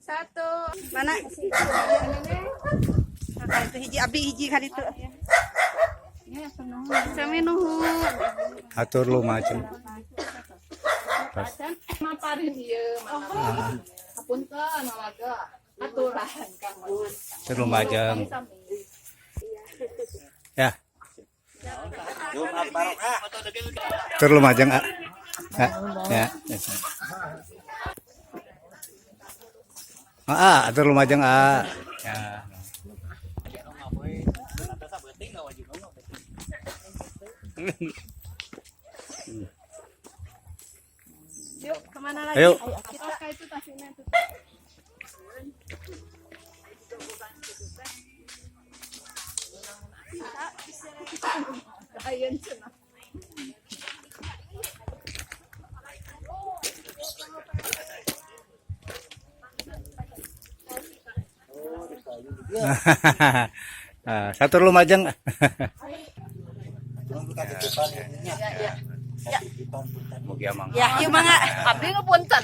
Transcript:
Satu. Mana? Nah, itu hiji abi hiji kan itu. Sami nuhun. Atur lumajeng. Pas. Maparin ieu mah. Hapunten warga. Aturan Kang. Atur lumajeng. Ya. Jumat barokah. Atur lumajeng, ah. Ya. Ya. Ah, atur lumajeng, ah. Ya. Yuk, kemana lagi? Ayo. Kita Itu tasnya itu. Ayeun cenah. Ah, satur lumajeng. Titipan ininya. Ya. Titipan punten. Mugi amang. Ya, yuk mangga. Abdi ngapunten.